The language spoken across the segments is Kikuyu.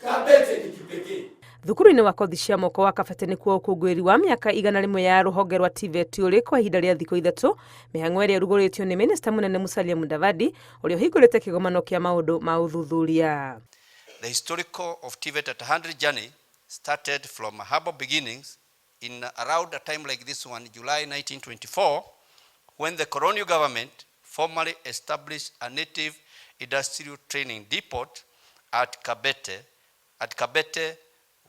Kabete ni kipekee. Thukuru-inĩ wa kothi cia moko wa Kabete nĩkuo ũkũngũĩri wa mĩaka 100 ya rũhonge rwa TVET ũrĩ kwa ihinda rĩa thikũ 3, mĩhang'o ĩrĩa ĩrugũrĩtio nĩ mĩnĩsta mũnene Musalia Mudavadi ũrĩa ũhingũrĩte kĩgomano kĩa maũndũ ma ũthuthuria. The historical of TVET at 100 journey started from humble beginnings in around a time like this one, July 1924, when the colonial government formally established a native industrial training depot at Kabete,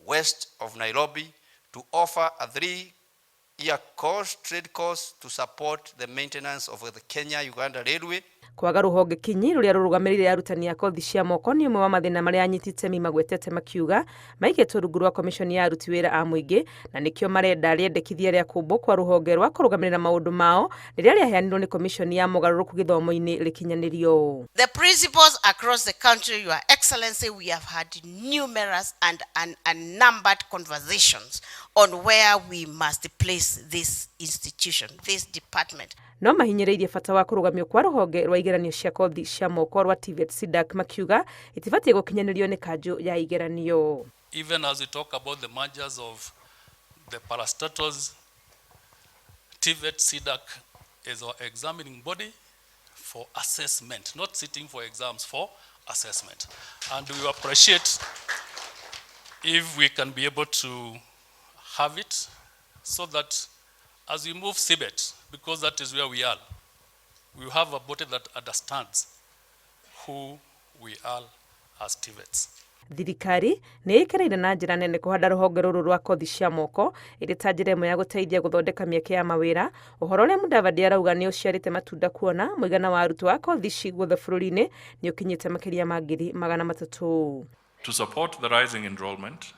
west of Nairobi, to offer a 3-year course, trade course to support the maintenance of the Kenya-Uganda Railway. Kwaga rũhonge kinyi rũrĩa rũrũgamĩrĩire arutani a kothi cia moko nĩ ũmwe wa mathĩna marĩa anyiti itemi magwetete makiuga maigĩtwo rungu rwa komishoni ya aruti wĩra a mũingĩ, na nĩkĩo marenda rĩendekithia rĩa kũmbwo kwa rũhonge rwa kũrũgamĩrĩra maũndũ mao rĩrĩa rĩaheanirwo nĩ komishoni ya mogarũrũku gĩthomo-inĩ rĩkinyanĩrio. The principals across the country, Your Excellency, we have had numerous and unnumbered conversations on where we must place this institution, this department. No mahinyĩrĩirie bata wa kũrũgamio kwa rũhonge rwa igeranio cia kothi cia moko rwa TVET CDACC, makiuga itibatiĩ gũkinyanĩrio nĩ kanjũ ya igeranio. Even as we talk about the mergers of the parastatals, TVET CDACC is our examining body for assessment, not sitting for exams, for assessment. And we appreciate if we can be able to have it so that as we move CBET, because that is where we are, we have a body that understands who we are as TVETs. Thirikari nĩ ĩkĩrĩire na njĩra nene kũhanda rũhonge rũrũ rwa kothi cia moko ĩrĩ ta njĩra ĩmwe ya gũteithia gũthondeka mĩeke ya mawĩra, ũhoro ũrĩa Mudavadi arauga nĩ ũciarĩte matunda, kuona mũigana wa arutwo a kothi ici guothe bũrũri-inĩ nĩ ũkinyĩte makĩria ma 300,000. To support the rising enrollment,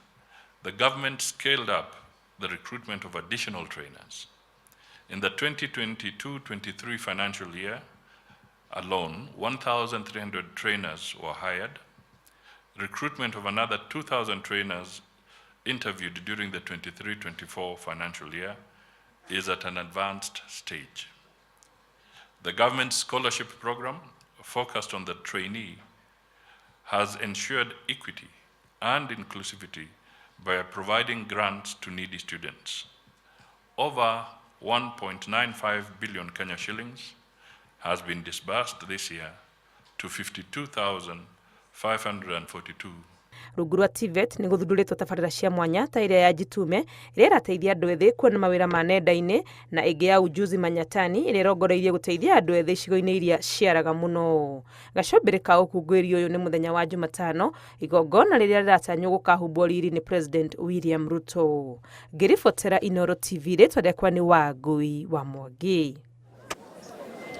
the government scaled up the recruitment of additional trainers. In the 2022-23 financial year alone, 1,300 trainers were hired. Recruitment of another 2,000 trainers interviewed during the 23-24 financial year is at an advanced stage. The government scholarship program, focused on the trainee, has ensured equity and inclusivity by providing grants to needy students. Over 1.95 billion Kenya shillings has been disbursed this year to 52,542. Rungu rwa TVET nĩ gũthundũrĩtwo tabarĩra cia mwanya ta ĩrĩa ya Jitume, ĩrĩa ĩrateithia andũ ethĩ kuona mawĩra ma nenda-inĩ, na ĩngĩ ya Ujuzi Manyatani, ĩrĩa ĩrongoreirie gũteithia andũ ethĩ icigo-inĩ iria ciaraga mũno. Gacũmbĩrĩ ka ũkũngũĩri ũyũ nĩ mũthenya wa Jumatano, igongona rĩrĩa rĩratanywo gũkahumbwo riri nĩ President William Ruto. Ngĩribotera Inooro TV, rĩtwa rĩakwa nĩ Wangui wa Mwangi.